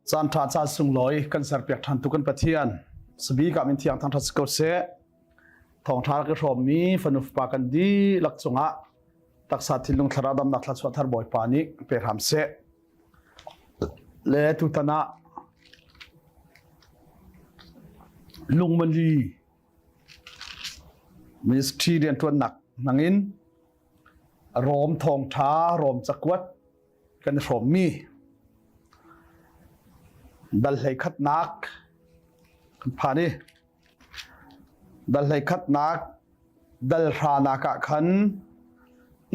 Caan ṭha caan sunglawi kan serpiak ṭhan tu kan Pathian sabik ah min thiang thangṭhat si ko seh. Thawngṭha rak i hrawmmi fanu fapa kan dihlak cungah taksa thinlung thlarau damnak thluachuah thar Bawipa nih pe hram seh. Le tutan ah lungmali ministry rianṭuannak hmangin Rom thawngṭha Rom cakuat kan i hrawmmi dal hleikhatnak kan phan i dal hleikhatnak dal hranak ah khan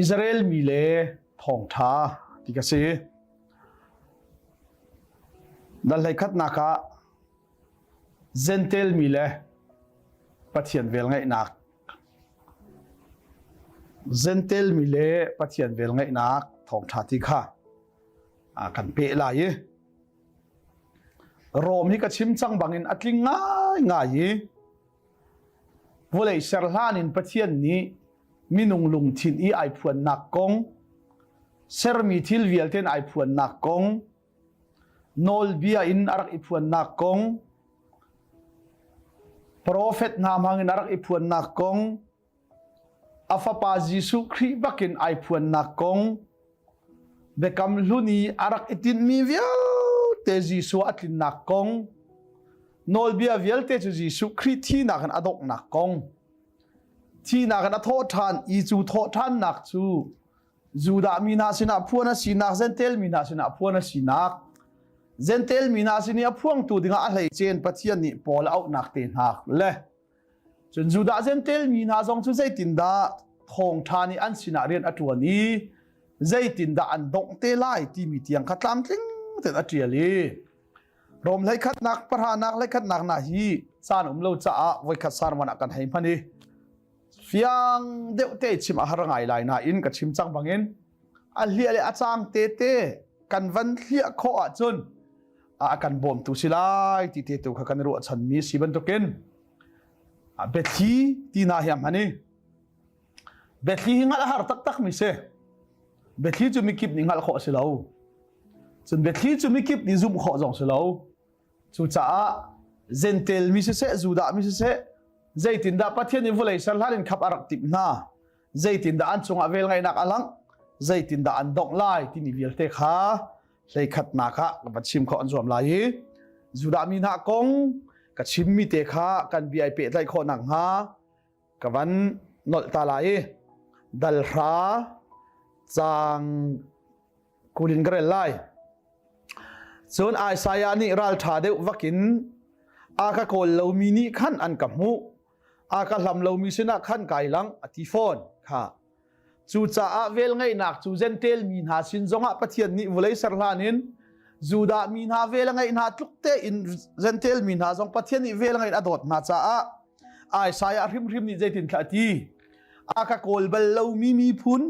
Israel mi le thawngṭha ti ka si. Dal hleikhatnak ah Jentail mi le Pathian velngeihnak Jentail mi le Pathian velngeihnak thawngṭha ti kha kan peh lai i Rom hi ka chim cang bangin a tling ngaingai i vawlei ser hlan in Pathian nih minung lungthin i ai phuannak kong sermi thil vialte in ai phuannak kong nawlbia in a rak i phuannak kong profet hna hmang in a rak i phuannak kong a fapa Jesuh Khrih bakin ai phuannak kong biakam hlun i a rak i tinhmi vialte Jesuh a tlinnak kong nawlbia vialte cu Jesuh Khrih thinak in a donghnak kong thinak in a thawh ṭhan i cu thawh ṭhannak cu Judah mi hna sinah phuan a sinak Jentail mi hna sinah phuan a sinak Jentail mi hna sin i a phuangtu dingah a hleicen Pathian nih Paul a auhnak te hna le cun Judah Jentail mi hna zong cu zeitindah thawngṭha nih an sinah rian a ṭuan i zeitindah an dongh te lai timi tiang kha tlamtling tein a ṭial i Rom hleikhatnak pahranak hleikhatnak na hi caan um lo caah voikhat sarman ah kan hei hman i fiang deuh te chim a har ngai lai nain ka chim cang bangin a hliah le a cang te te kan van hliah khawh ahcun a kan bawmtu si lai ti te tu kha kan ruahchan mi si bantukin biathli ti na hi a hman i biathli hi hngalh a har taktak mi si biathli cu mikip nih hngalh khawh a si lo cun biathli cu mikip nih zumh khawh zong si lo Cucaah Jentail mi siseh, Judah mi siseh, zeitindah Pathian nih vawlei ser hlan in khap a rak timh hna, zeitindah an cungah velngeihnak a langh, zeitindah an dongh lai timi vialte kha hleikhatnak ah ka va chim khawh an zuam lai i Judah mi hna kong ka chimmi te kha kan bia i pehtlaih khawh nakhnga ka van nolh ta lai i dalhra caang 20 in ka rel lai. Cun Isaiah nih ralṭha deuh vakin a ka kawl lomi nih khan an ka hmuh, a ka hlam lomi sinah khan kai lang a ti fawn kha. Cucaah velngeihnak cu Jentail mi hna sin zongah Pathian nih vawlei ser hlan in Judah mi hna vel a ngeih hna tluk tein Jentail mi hna zong Pathian nih vel a ngeih a dawt hna caah Isaiah hrimhrim nih zeitin thla a ti? A ka kawl bal lomi miphun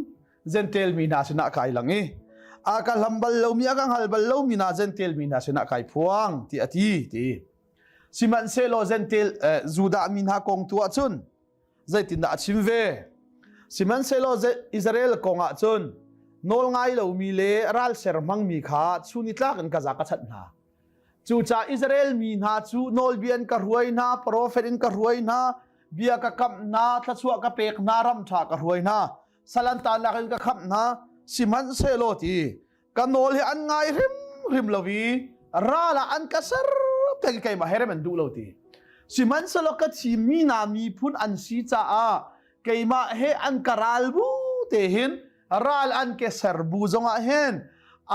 Jentail mi hna sinah kai lang i a ka hlam bal lomi a ka hngal bal lomi hna Jentail mi hna sinah kai phuang ti a ti ti sihmanhsehlaw Jentail Judah mi hna kong tu ahcun zeitindah a chim ve sihmanhsehlaw Israel kong ahcun nawl ngai lomi le ralser hmangmi kha chunitlak in ka za ka chanh hna Cucaah Israel mi hna cu nawlbia in ka hruai hna, profet in ka hruai hna, bia ka kamh hna, thluachuah ka pek hna, ram ṭha ka hruai hna, salantanak in ka khamh hna. Sihmanhsehlaw ti ka nawl hi an ngai hrimhrim lo i ral ah an ka ser peng keimah he rem an duh lo ti. Sihmanhsehlaw ka thimmi hna miphun an si caah keimah he an ka ral bu te hin ral an ke ser bu zongah hin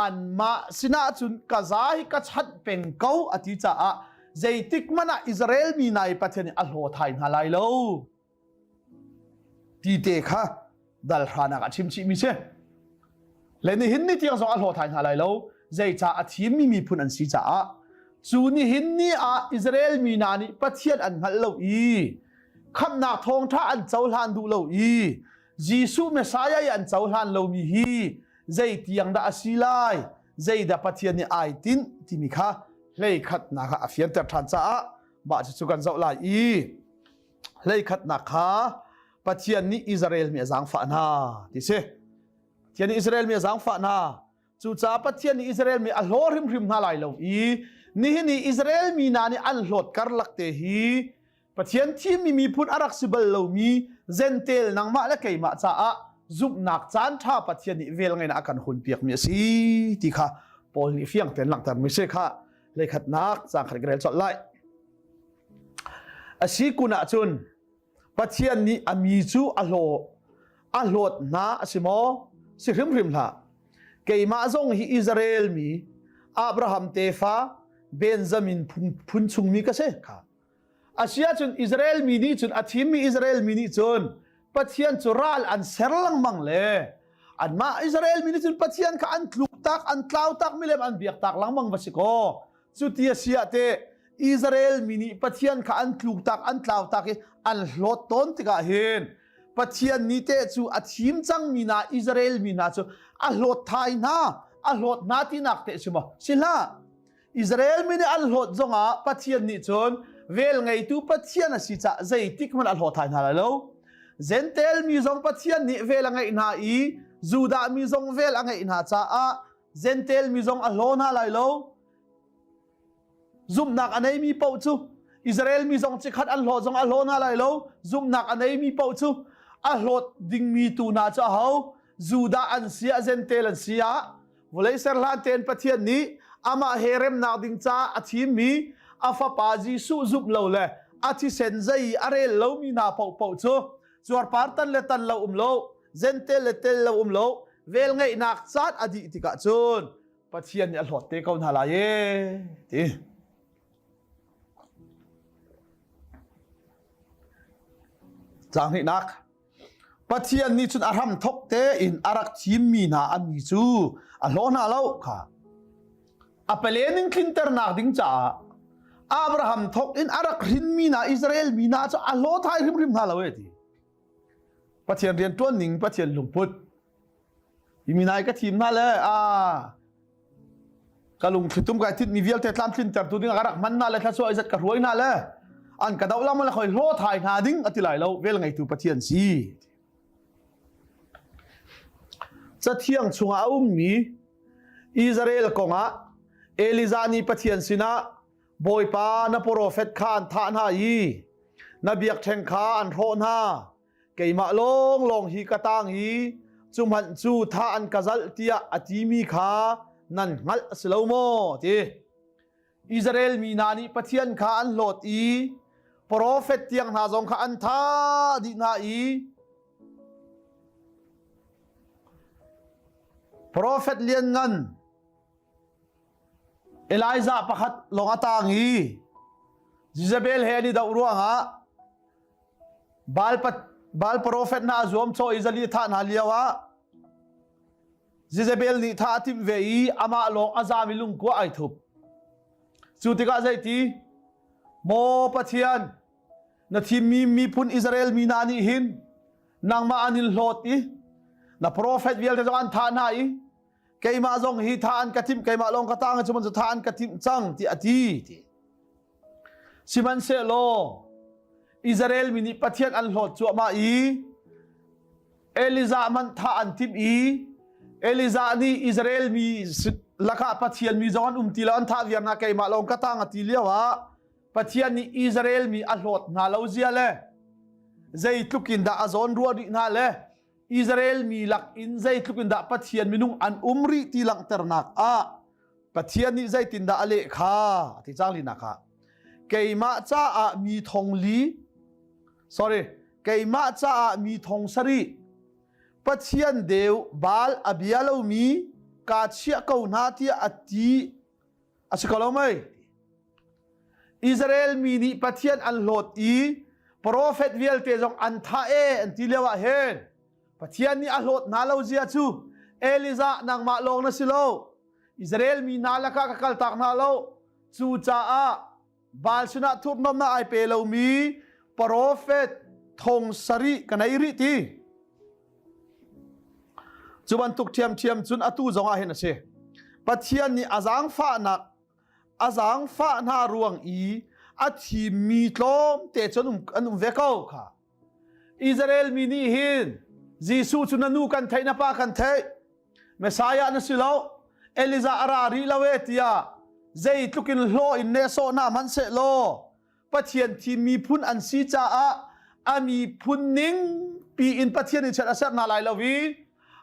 anmah sinah cun ka za hi ka chanh peng ko a ti caah zeitik hmanh ah Israel mi hna i Pathian nih a hlaw thai hna lai lo ti te kha dal hranak a chim chih mi si le nihin ni tiang zong a hlaw thai hna lai lo zeicah a thimmi miphun an si caah cu nihin ni ah Israel mi hna nih Pathian an hngalh lo i khamhnak thawngṭha an cohlan duh lo i Jesuh Messiah i an cohlan lomi hi zei tiang dah a si lai zeidah Pathian nih ai tinh timi kha hleikhatnak ah a fianter ṭhan caah mah cucu kan zoh lai i hleikhatnak kha Pathian nih Israel mi a zaangfah hna ti si Pathian nih Israel mi a zaangfah hna Cucaah Pathian nih Israel mi a hlaw hrimhrim hna lai lo i Nihin i Israel mi hna nih an hlawt karlak te hi Pathian thimmi miphun a rak si bal lomi Gentel nangmah le keimah caah zumhnak caan ṭha Pathian nih vel ngei a kan hun piakmi a si ti kha Paul nih fiang tein langhter mi si kha leikhatnak caang khat ka rel colh lai. A si kun ahcun Pathian nih a mi cu a hlaw a hlawt hna a si maw? Si hrimhrim hlah. Keimah zong hi Israel mi Abraham tefa Benjamin phun chungmi ka si kha. Asiahcun Israel mi nih cun a thimmi Israel mi nih cun Pathian cu ral an ser lengmang le anmah Israel mi nih cun Pathian kha an tluk tak an tlau tak milem an biak tak lengmang va si kaw cu ti a si ah teh Israel mi nih Pathian kha an tluk tak an tlau tak i an hlawt tawn tikah hin Pathian nih teh cu a thim cangmi hna Israel mi hna cu a hlawt thai hna a hlawt hna tinak teh si maw si hlah Israel mi nih an hlawt zongah Pathian nih cun vel ngeitu Pathian a si caah zeitik hmanh a hlaw thai hna lai lo. Gentel mi zong Pathian nih vel a ngeih hna i Judah mi zong vel a ngeih hna caah Gentel mi zong a hlaw hna lai lo. Zumhnak a neimi paoh cu Israel mi zong cikhat an hlaw zong a hlaw hna lai lo. Zumhnak a neimi paoh cu a hlawt dingmi tu hna cu aho? Judah an si ah Gentel an si ah Vawlei ser hlan tein Pathian nih amah he remnak ding caah a thimmi a fapa Jesuh zumh lo le a thisen zei i a rel lomi hna paohpaoh cu cuarpar tan le tan lo um lo, zentel le tel lo um lo, velngeihnak caan a dih tikah cun Pathian nih a hlawt te ko hna lai ee ti. Tlang hnihnak Pathian nih cun a hramthok tein a rak thimmi hna a mi cu a hlaw hna lo kha. A pale ning tlinternak ding caah Abraham thok in a rak hrinmi hna Israel mi hna cu a hlaw thai hrimhrim hna lo e ti. Pathian rian ṭuan ning Pathian lungput. Hi mi nai ka thim hna le a ka lungthlitum kai thitmi vialte tlamtlintertu ding ah ka rak hman hna le thluachuah izat ka hruai hna le an ka doh lam le khoi hlaw thai hna ding ati lai lo vel ngeitu Pathian si Cathiang chungah a ummi Israel kongah Elijah nih Pathian sinah Bawipa na profet kha an thah hna i na biakṭheng kha an hrawh hna keimah lawnglawng hi ka tang i cu hmanh cu thah an ka zalh tiah a timi kha nan hngalh a si lo maw ti Israel mi hna nih Pathian kha an hlawt i profet tiang hna zong kha an thah dih hna i profet lianngan Elijah pakhat lawng a tang i Jezebel he an i doh ruangah Baal, Baal profet hna a zuamcawh i zali thah hna lio ah Jezebel nih thah a timh ve i amah lawng a zam i lungkua ai thup. Cu tikah zeiti? Maw Pathian, na thimmi miphun Israel mi hna nih hin nangmah an in hlawt i na profet vialte zong an thah hna i keimah zong hi thah an ka timh keimah lawng ka tang i cu thah an ka timh cang ti a ti ti. Sihmanhsehlaw Israel mi nih Pathian an hlawt cuahmah i Elijah hmanh thah an timh i Elijah nih Israel mi lakah Pathian mi zong an um ti lo an thah viar hna keimah lawng ka tang a ti lio ah Pathian nih Israel mi a hlawt hna lo zia le zeitluk in dah a zawn ruah rih hna le Israel mi lak in zeitluk in dah Pathian minung an um rih ti langhternak ah Pathian nih zeitindah a leh kha ti cang linak ah keimah caah mi thong li sorry keimah caah mi thong sarih Pathian deu Baal a bia lomi kaa chiah ko hna tiah a ti a si ko lo mei Israel mi nih Pathian an hlawt i profet vialte zong an thah e an ti lio ah hin Pathian nih a hlawt hna lo zia cu Elijah nangmah lawng na si lo Israel mi hna lakah ka kaltak hna lo. Cucaah Baal sinah thurhnomnak ai pe lomi profet thong sarih ka nei rih ti. Cu bantuk ṭhiamṭhiam cun atu zongah hin a si. Pathian nih a zaangfahnak a zaangfah hna ruang i a thimmi tlawmte cu an um ve ko kha. Israel mi nih hin Jesuh cu na nu kan theih na pa kan theih Messiah na si lo Elijah a ra rih lo e tiah. Zeitluk in hlaw in nehsawh hna hmanhseh law Pathian thim miphun an si caah a miphun ning piin Pathian in chiat a serh hna lai lo i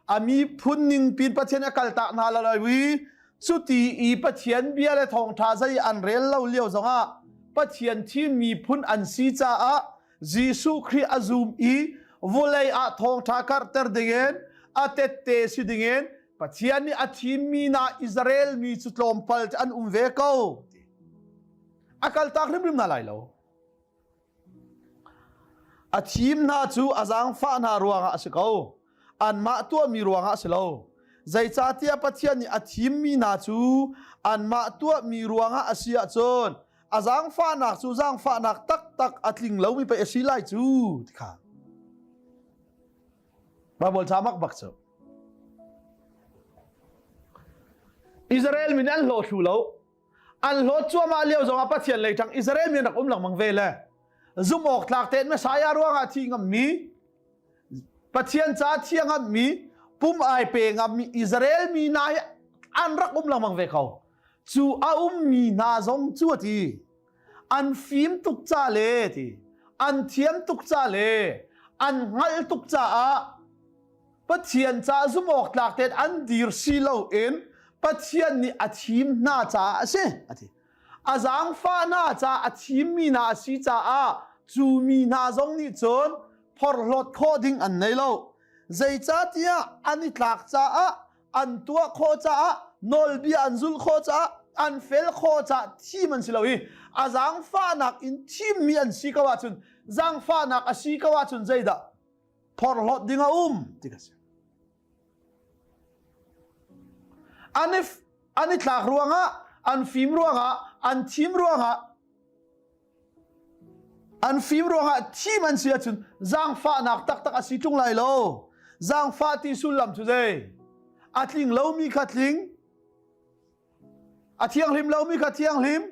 a miphun ning piin Pathian a kaltak hna lai lo i cuti i Pathian bia le thawngṭha zei an rel lo lio zongah Pathian thim miphun an si caah Jesuh Khrih a zum i vawlei ah thawngṭha karhter dingin a tette si dingin Pathian nih a thimmi hna Israel mi cu tlawmpal an um ve ko. A kaltak hrimhrim hna lai lo. A thim hna cu a zaangfah hna ruangah a si ko. Anmah tuahmi ruangah a si lo. Zeicahtiah Pathian nih a thimmi hna cu anmah tuahmi ruangah a si ahcun a zaangfahnak cu zaangfahnak taktak a tling lomi pei a si lai cu ti kha. Bible ca mak bak cu. Israel mi nih an hlaw thlu lo. An hlawt cuahmah lio zongah Pathian lei ṭang Israel mi an rak um lengmang ve le zumh awk tlak tein Messiah ruangah thi ngammi Pathian ca thi a ngammi pum ai pe ngammi Israel mi hna hi an rak um lengmang ve ko. Cu a ummi hna zong cu a ti an fim tuk ca le ti an thiam tuk ca le an hngalh tuk caah Pathian ca zumh awk tlak tein an dir si loin Pathian nih a thim hna caah a si a ti. A zaangfah hna caah a thimmi hna a si caah cu mi hna zong nih cun phorhlawt khawh ding an nei lo. Zeicahtiah an i tlak caah an tuah khawh caah nawlbia an zulh khawh caah an fel khawh caah thim an si lo i a zaangfahnak in thimmi an si ko ahcun zaangfahnak a si ko ahcun zeidah phorhlawt ding a um ti ka si. An i, an i tlak ruangah, an fim ruangah, an thim ruangah, an fim ruangah thim an si ahcun zaangfahnak taktak a si ṭung lai lo. Zaangfah ti sullam cu zei? A tling lomi kha tling, A thianghlim lomi kha thianghlim,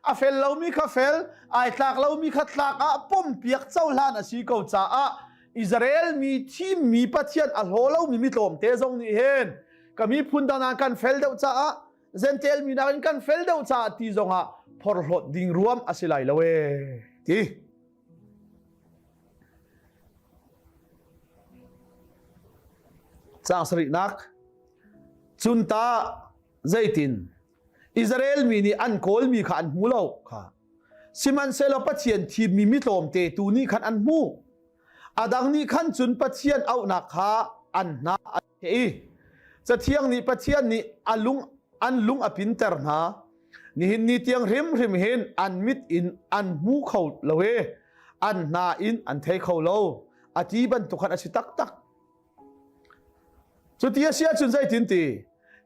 a fel lomi kha fel, ai tlak lomi kha tlak ah pompiak cohlan a si ko caah Israel mi thimmi Pathian a hlaw lomi mi tlawmte zong nih hin ka miphun dang ah kan fel deuh caah Gentile mi nakin kan fel deuh caah ti zongah phorhlawt ding ruam a si lai lo ee ti. Caang sarihnak Cun tah zeitin Israel mi nih an kawlmi kha an hmu lo kha. Sihmanhsehlaw Pathian thimmi mi tlawmte tu nih khan an hmuh. A dang nih khan cun Pathian auhnak kha an hna a theh i Cathiang nih Pathian nih a lung an lung a pinter hna. Nihin ni tiang hrimhrim hin an mit in an hmu kho lo i an hna in an thei kho lo. A ti bantuk khan a si taktak. Cuti a si ahcun zeitin ti?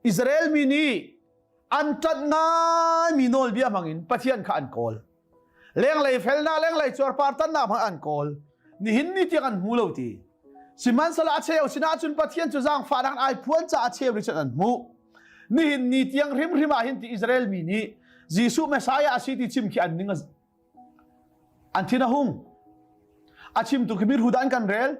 Israel mi nih an ṭanh ngaimi nawlbia hmangin Pathian kha an kawl. Lenglei felnak, lenglei cuarpar tannak hmang an kawl. Nihin ni tiang an hmu lo ti. Sihmanhsehlaw a cheu sinah cun Pathian cu zaangfahnak ai phuan caah a cheu nih cun an hmuh. Nihin ni tiang hrimhrim ah hin ti Israel mi nih Jesuh Messiah a si ti chim khi an ning an thin a hung. A chimtu khi mirhu dah an kan rel.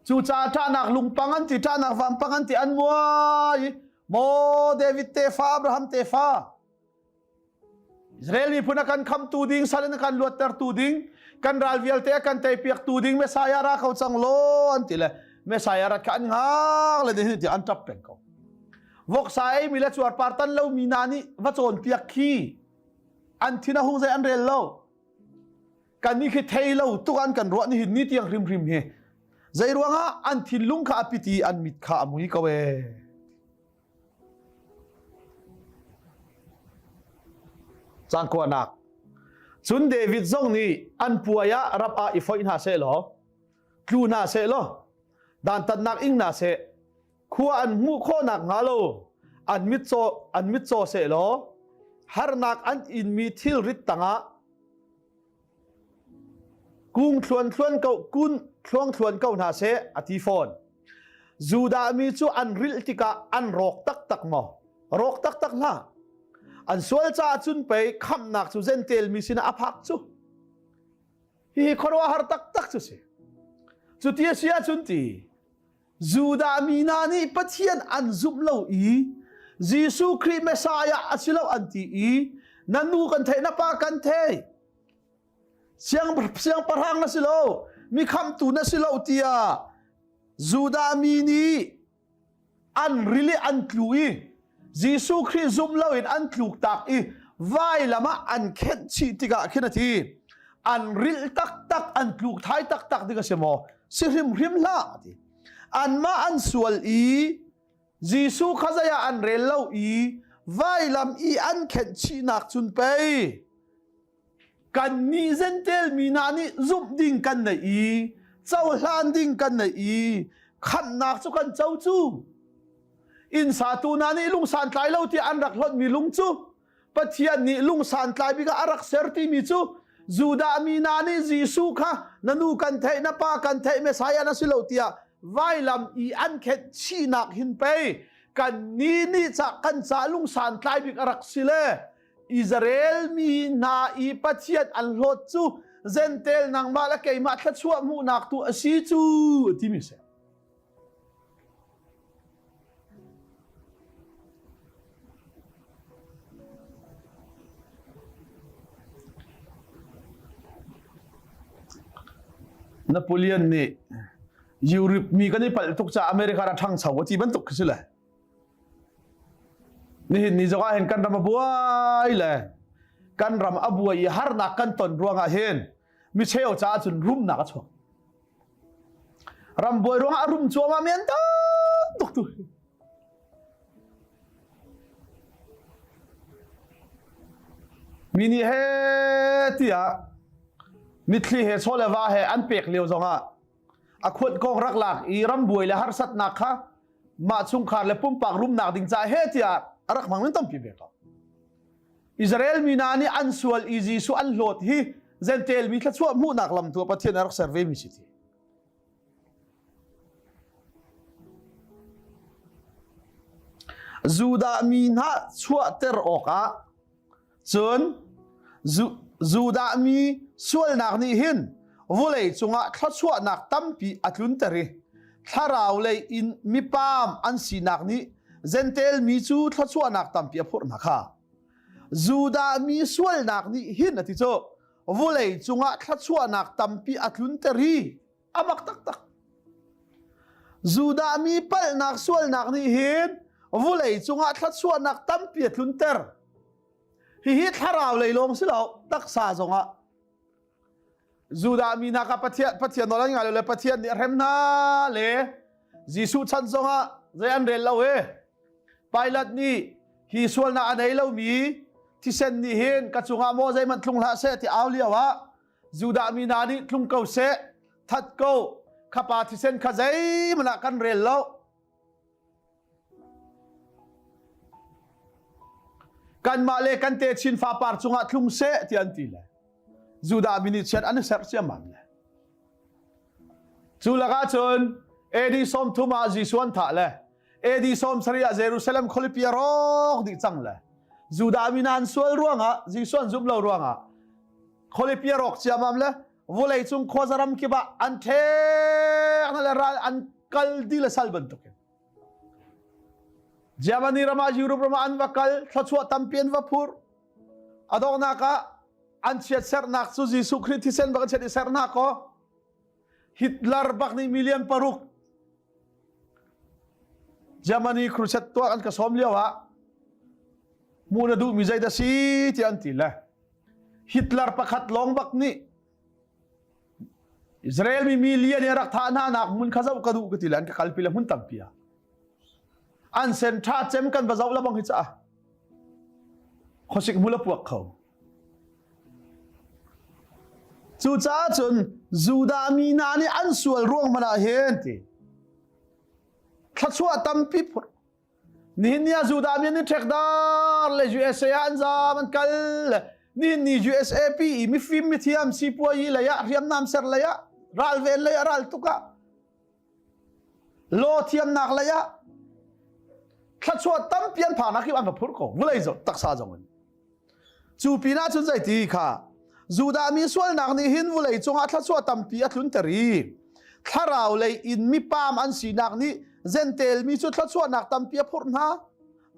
Cucaah ṭahnak lungpang an ti, ṭahnak vampang an ti, an muai. Maw David tefa, Abraham tefa, Israel miphun a kan khamtu ding, sal in a kan luattertu ding, kan ral vialte a kan teipiaktu ding Messiah ra kho cang law an ti le Messiah rat kha an hngak le ni ti an ṭap peng ko. Voksa ei mi le cuarpar tan lo mi hna nih va cawnpiak khi an thin a hung zei an rel lo. Kan nih khi thei lo tuk an kan ruah ni hin ni tiang hrimhrim hi zei ruangah an thinlung kha a pit i an mit kha a mui ko ee. Cang kuanak. Cun David zong nih an puai ah rap ah i foih hna seh law, tlu hna seh law, dantatnak ing hna seh, khua an hmuh khawh nakhnga lo an mitcaw an mitcaw seh law, harnak an inmi thilrit tangah Kung thluan thluan ko kun thluang thluan ko hna seh a ti fawn. Judah mi cu an rilh tikah an rawk taktak maw? Rawk taktak hlah. An sual caah cun pei khamhnak cu Gentile mi sinah a phak cu. Hihi khuaruahhar taktak cu si. Cu ti a si ahcun ti Judah mi hna nih Pathian an zumh lo i. Jesuh Khrih Messiah a si lo an ti i na nu kan theih na pa kan thei siang siangpahrang na si lo mi khamtu na si lo tiah Judah mi nih an rili an tlu i Jesuh Khrih zum loin an tluk tak i vailam ah an khenh chih tikah khin a thi an rilh taktak an tluk thai taktak ding a si maw si hrimhrim hlah ti anmah an sual i Jesuh kha zei ah an rel lo i vailam i an khenh chihnak cun pei Kannih Jentail mi hna nih zumh ding kan nei i cohlan ding kan nei i khamhnak cu kan co cu. Inn satu hna nih lung santlai lo tiah an rak hlonhmi lung cu Pathian nih lung santlai bik ah a rak ser timi cu Judah mi hna nih Jesuh kha na nu kan theih na pa kan theih Messiah na si lo tiah vailam i an khenh chihnak hin pei kannih nih ca kan ca lung santlai bik a rak si le Israel mi hna i Pathian an hlawt cu Gentel nangmah le keimah thluachuah hmuhnak tu a si cu timi si. Napoleon nih Europe mi kan i palh tuk caah America ra ṭhangcho a ti bantuk khi si le. Nihin ni zongah hin kan ram a buai le kan ram a buai i harnak kan ton ruangah hin micheu caah cun rumnak a chuak. Ram buai ruangah a rum cuahmah mi an tam tuk tu. Mi nih he tiah mitthli he chaw le va he an pek lio zongah a khuat kong rak lak i ram buai le harsatnak kha mah chungkhar le pumpak rumnak ding ca he tiah a rak hmang min tampi ve ko. Israel mi hna nih an sual i Jesuh an hlawt hi Gentile mi thluachuah hmuhnak lam tu Pathian a rak ser ve mi si ti. Judah mi hna chuahter awkah Cun Judah mi sualnak nih hin vawlei cungah thluachuahnak tampi a tlunter i thlarau lei in mipaam an sinak nih Jentail mi cu thluachuahnak tampi a phurh hna kha. Judah mi sualnak nih hin a ti cu vawlei cungah thluachuahnak tampi a tlunter i a mak taktak. Judah mi palhnak sualnak nih hin vulei cungah thluachuahnak tampi a tlunter. Hihi thlarau lei lawng si lo, taksa zongah. Judah mi hna kha Pathian Pathian nawl an ngai lo le Pathian nih a hrem hna le Jesuh chan zongah zei an rel lo e. Pilate nih hi sualnak a nei lomi thisen nih hin ka cungah maw zeihmanh tlung hlah seh ti au lio ah Judah mi hna nih tlung ko seh, that ko, khapa thisen kha zeihmanh ah kan rel lo. Kanmah le kan techin fapar cungah tlung seh ti an ti le. Judah mi nih chiat an i serh ciammam le. Cu lakah cun AD 30 ah Jesuh an thah le AD 70 ah Jerusalem khualipi a rawk dih cang le Judah mi hna an sual ruangah Jesuh an zumh lo ruangah khualipi a rawk ciammam le vawlei cung khuazaram kip ah an ṭhek le ral an kal dih le sal bantukin Germany ram ah Europe ram ah an va kal thluachuah tampi an va phur a donghnak ah an chiatserhnak cu Jesuh Khrih thisen bak an chiat i serhnak ko Hitler bak nih million paruk Germany crusade tuah an ka sawm lio ah hmuh na duhmi zei dah si tiah an ti le Hitler pakhat lawng bak nih Israel mi million i rak thah hna nak hmun kha zoh ka duh ka ti le an ka kalpi le hmun tampi ah an sen tha cem kan va zoh la bang hi caah khuasik hmul a puak kho Cucaah cun Judah mi hna nih an sual ruang hmanh ah hin ti thluachuah tampi phur nihin ni ah Judah mi an i ṭhek dar le USA ah an zaam an kal le nihin ni USA pi i mifim mithiam sipuayi lei ah hriamnam ser lei ah ralven lei ah ral tuk ah law thiamnak lei ah thluachuah tampi an phaknak hi an va phur ko vawlei taksa zong in Cu pinah cun zeiti kha Judah mi sualnak nih hin vulei cungah thluachuah tampi a tlunter i thlarau lei in mipam an sinak nih Jentail mi cu thluachuahnak tampi a phurh hna.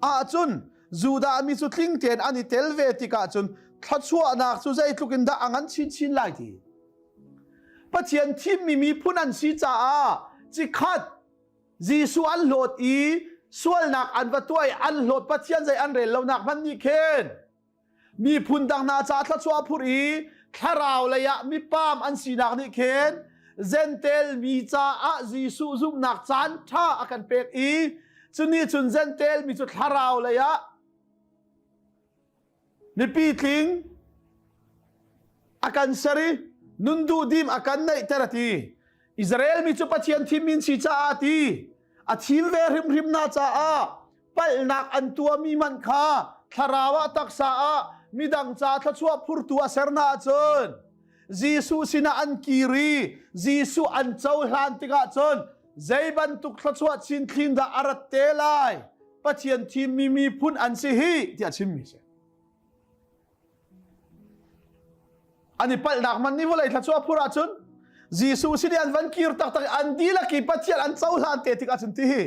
Ahcun Judah mi cu tling tein an i tel ve tikah cun thluachuahnak cu zeitluk in dah a ngan chinchin lai ti. Pathian thimmi miphun an si caah cikhat Jesuh an hlawt i sualnak an va tuah i an hlawt Pathian zei an rel lonak hmanh nih khin miphun dang hna caah thluachuah phurh i thlarau lei ah mipam an sinak nih khin Gentel mi caah Jesuh zumhnak caan ṭha a kan pek i cunih cun Gentel mi cu thlarau lei ah mipi tling a kan ser i nun duhdim a kan neihter a ti. Israel mi cu Pathian thimmi an si caah a ti. A thim ve hrimhrim hna caah palhnak an tuahmi hmanh kha thlarau ah taksa ah midang ca thluachuah phurtu a ser hna ahcun Jesuh sinah an kir i Jesuh an cohlan tikah cun zei bantuk thluachuah chin dah a rat te lai Pathian thimmi miphun an si hi tiah chimmi si. An i palhnak man nih vawlei thluachuah phur ahcun Jesuh sin i an van kir taktak i an dihlak i Pathian an cohlan te tikah cun ti hi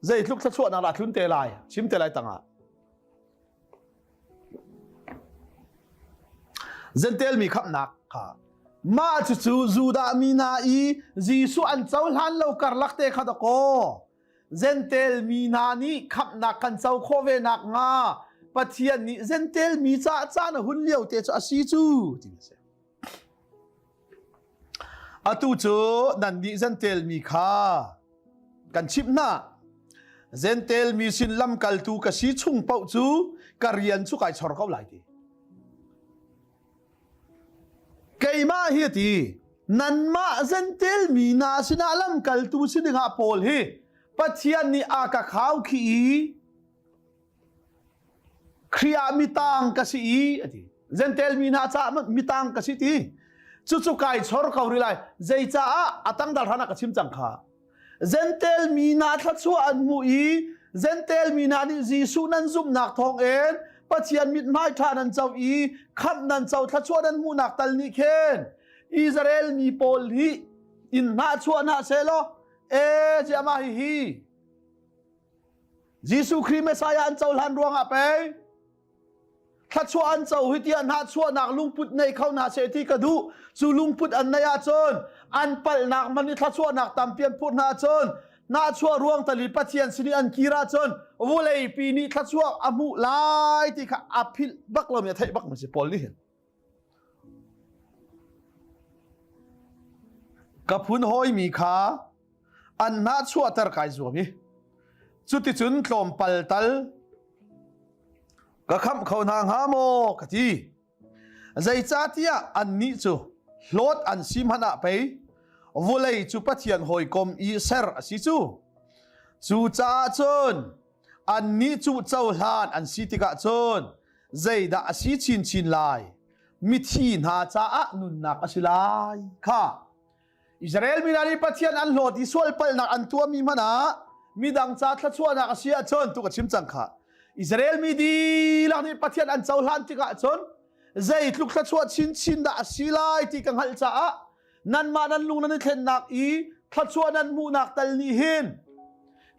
zeitluk thluachuahnak dah tlun te lai chim te lai tangah Gentel mi khamhnak kha mah cucu Judah mi hna i Jesuh an cohlan lo karlak te kha dakaw Gentel mi hna nih khamhnak kan co khawh ve nak hnga Pathian nih Gentel mi caah caan a hun lio te cu a si cu ti a si. Atu cu nannih Gentel mi kha kan chimh hna. Gentel mi sin lamkaltu ka si chung paoh cu ka rian cu kai chor ko lai ti. Keimah hi a ti, nanmah Gentel mi hna sinah lamkaltu si dingah Paul hi Pathian nih a ka khau khi i Khrih ah mitang ka si i a ti. Gentel mi hna caah mitang ka si ti. Cucu kai chor ko rih lai. Zeicaah a tangdal hran ah ka chim cang kha. Gentel mi hna thluachuah an hmuh i Gentel mi hna nih Jesuh nan zumhnak thawngin Pathian mithmai ṭha nan co i khamh nan co thluachuah nan hmuhnak tal nih khin Israel mi pawl hi in hnahchuah hna sehlaw e ziahmah hihi Jesuh Khrih Messiah an cohlan ruangah pei thluachuah an co hi tiah hnahchuahnak lungput nei kho hna seh ti ka duh. Cu lungput an neih ahcun an palhnak man i thluachuahnak tampi an phurh hna ahcun hnahchuah ruang tali Pathian sin i an kir ahcun vawleipi nih thluachuah a hmuh lai ti kha a philh bak lomi a theih bak mi si Paul nih hin. Ka phun hawimi kha an hnahchuahter kai zuam i cuticun tlawmpal tal ka khamh kho hna hnga maw ka ti. Zeicahtiah annih cu hlawt an si hmanh ah pei vawlei cu Pathian hawikom i ser a si cu. Cucaah cun annih cu cohlan an si tikah cun zeidah a si chinchin lai? Mithi hna caah nunnak a si lai kha. Israel mi hna nih Pathian an hlawt i sualpalhnak an tuahmi hmanh ah midang ca thluachuahnak a si ahcun tu ka chim cang kha. Israel mi dihlak nih Pathian an cohlan tikah cun zeitluk thluachuah chinchin dah a si lai ti ka hngalh caah nanmah nan lung nan i thlennak i thluachuah nan hmuhnak tal nih hin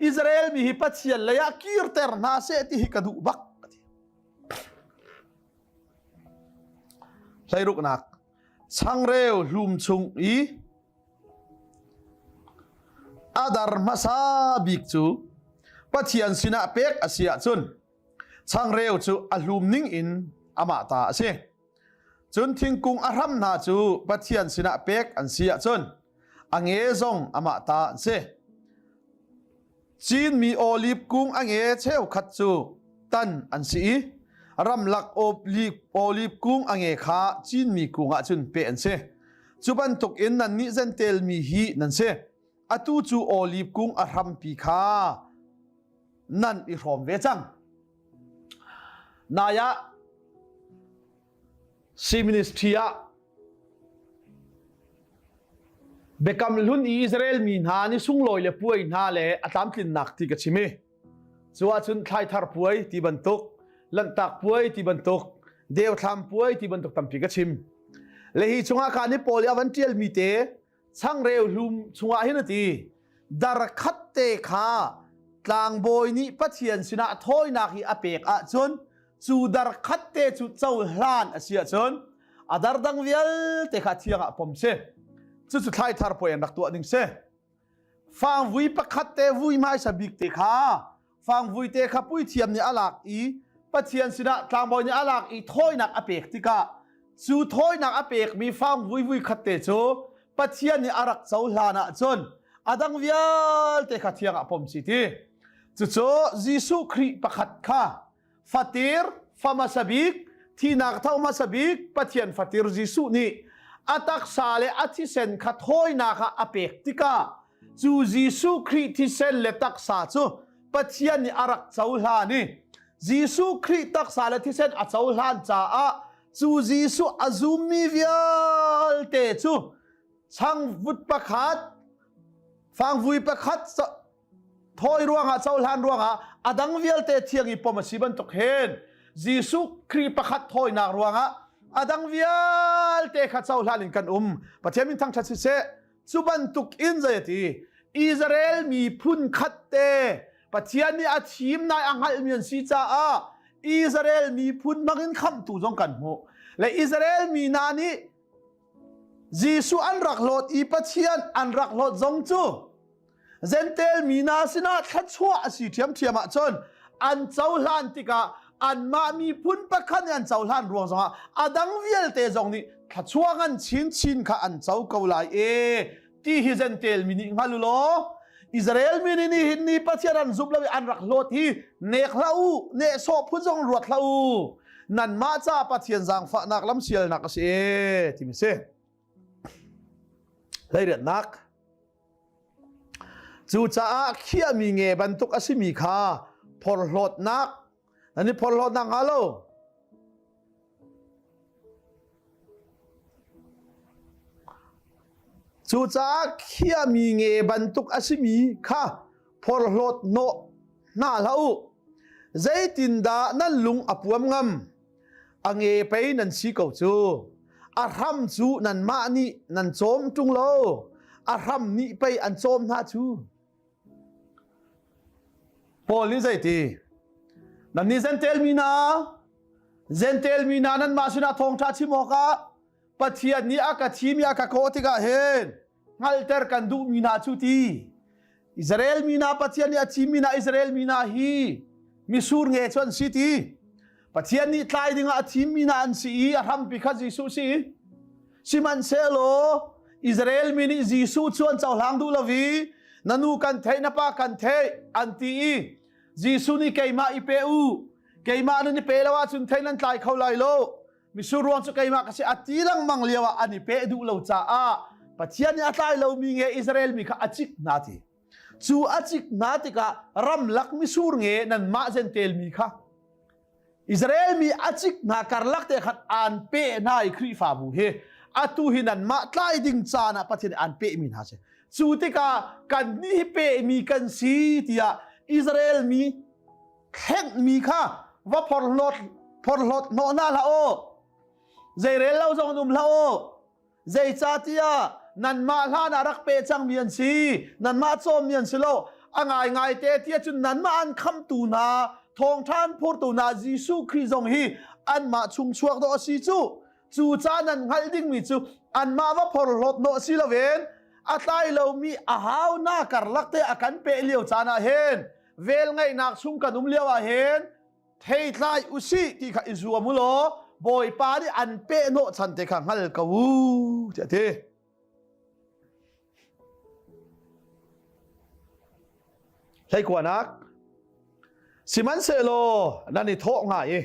Israel mi hi Pathian lei ah kirter hna seh ti hi ka duh bak ka ti. Hleiruknak changreu hlum chung i a dar hmasa bik cu Pathian sinah pek a si ahcun changreu cu a hlum ning in amah ta a si. Cun thingkung a hram hna cu Pathian sinah pek an si ahcun a nge zong amah ta an si. Cinmi oliv kung a nge cheukhat cu tan an si i ramlak oliv kung a nge kha cinmi kung ah cun peh an si. Cu bantukin nannih Gentel mi hi nan si. Atu cu oliv kung a hrampi kha nan i hrawm ve cang. Nai ah Si ministry ah Biakam hlun i Israel mi hna ni sunglawi le puai hna le a tlamtlinnak ti ka chim i cu ahcun thlaithar puai ti bantuk lanhtak puai ti bantuk deuthlam puai ti bantuk tampi ka chim le hi chungah khan hi Paul i a van ṭialmi te changreu hlum chungah hin a ti dar khat te kha. tlangbawi nih Pathian sinah thawinak hi a pek ahcun cu dar khat te cu cohlan a si ahcun a dar dang vialte kha thiang ah pom si. Cucu thlai thar puai an rak tuah ning si. Fangvui pakhat te vui hmaisa bik te kha fangvui te kha puithiam nih a lak i Pathian sinah tlangbawi nih a lak i thawinak a pek tikah cu thawinak a pekmi fangvui vui khat te cu Pathian nih a rak cohlan ahcun a dang vialte kha thiang ah pom si ti. Cucu Jesuh Khrih pakhat kha fatir fa hmasa bik thinak tho hmasa bik Pathian fatir Jesuh nih a taksa le a thisen kha thawinak ah a pek tikah cu Jesuh Khrih thisen le taksa cu Pathian nih a rak cohlan i Jesuh Khrih taksa le thisen a cohlan caah cu Jesuh a zummi vialte cu changvut pakhat fangvui pakhat thawi ruangah cohlan ruangah a dang vialte thiang i pom a si bantuk hin Jesuh Khrih pakhat thawinak ruangah a dang vialte kha cohlan in kan um. Pathian min thangṭhat siseh. Cu bantuk in zei a ti Israel miphun khat te Pathian nih a thim nai a hngalhmi an si caah Israel miphun bangin khamhtu zong kan hmuh. Le Israel mi hna nih Jesuh an rak hlawt i Pathian an rak hlawt zong cu Jentail mi hna sinah thluachuah a si ṭhiamṭhiam ahcun an cohlan tikah anmah miphun pakhat nih an cohlan ruang zongah a dang vialte zong nih thluachuah ngan chinchin kha an co ko lai e ti hi Jentail mi nih hngal u law Israel mi nih nihin ni Pathian an zumh lo i an rak hlawt hi nek hlah u nehsawh phun zong ruat hlah u nanmah ca Pathian zaangfahnak lamsialnak a si e timi si Hleiriatnak Cucaah khiahmi nge bantuk a simi kha phorhlawtnak nan i phorhlawtnak hnga lo. Cucaah khiahmi nge bantuk a simi kha phorhlawt hnawh hna hlah u. Zeitindah nan lung a puam ngam? A nge pei nan si ko cu. A hram cu nanmah nih nan cawm ṭung lo. A hram nih pei an cawm hna cu. Paul nih zeiti? Nannih Jentail mi hna, Jentail mi hna nanmah sinah thawngṭha chim awkah Pathian nih a ka thim i a ka kawh tikah hin hngalhter kan duhmi hna cu ti Israel mi hna Pathian nih a thimmi hna Israel mi hna hi misur nge cu an si ti Pathian nih tlai dingah a thimmi hna an si i a hrampi kha Jesuh si sihmanhsehlaw Israel mi nih Jesuh cu an cohlang duh lo i na nu kan theih na pa kan theih an ti i Jesuh nih keimah i pe u keimah nan i pe lo ahcun thei nan tlai kho lai lo Misur ruang cu keimah ka si a ti lengmang lio ah an i peh duh lo caah Pathian nih a tlai lomi nge Israel mi kha a cik hna ti. Cu a cik hna tikah ramlak misur nge nanmah Jentail mi kha Israel mi a cik hna karlak te khan aan peh hna i Khrihfabu hi atu hi nanmah tlai ding caan ah Pathian nih aan pehmi hna si. Cu tikah kannih hi pehmi kan si tiah Israel mi thlengmi kha va phorhlawt phorhlawt hnawh hna hlah u zeirel lo zong um hlah u zeicahtiah nanmah hlan ah rak pe cangmi an si nanmah cawmmi an si lo a ngaingai te tiah cun nanmah an khamtu hna thawngṭha an phurtu hna Jesuh Khrih zong hi anmah chung chuak dawh a si cu cu ca nan hngalh dingmi cu anmah va phorhlawt hnawh si loin a tlai lomi a hau na karlak te a kan peh lio caan ah hin velngeihnak chung kan um lio ah hin theitlai usih ti kha i zuam u law Bawipa nih an pehhnawh chan te kha hngal ko u tiah a ti. Hleikuanak Sihmanhsehlaw nan i thawh hnga i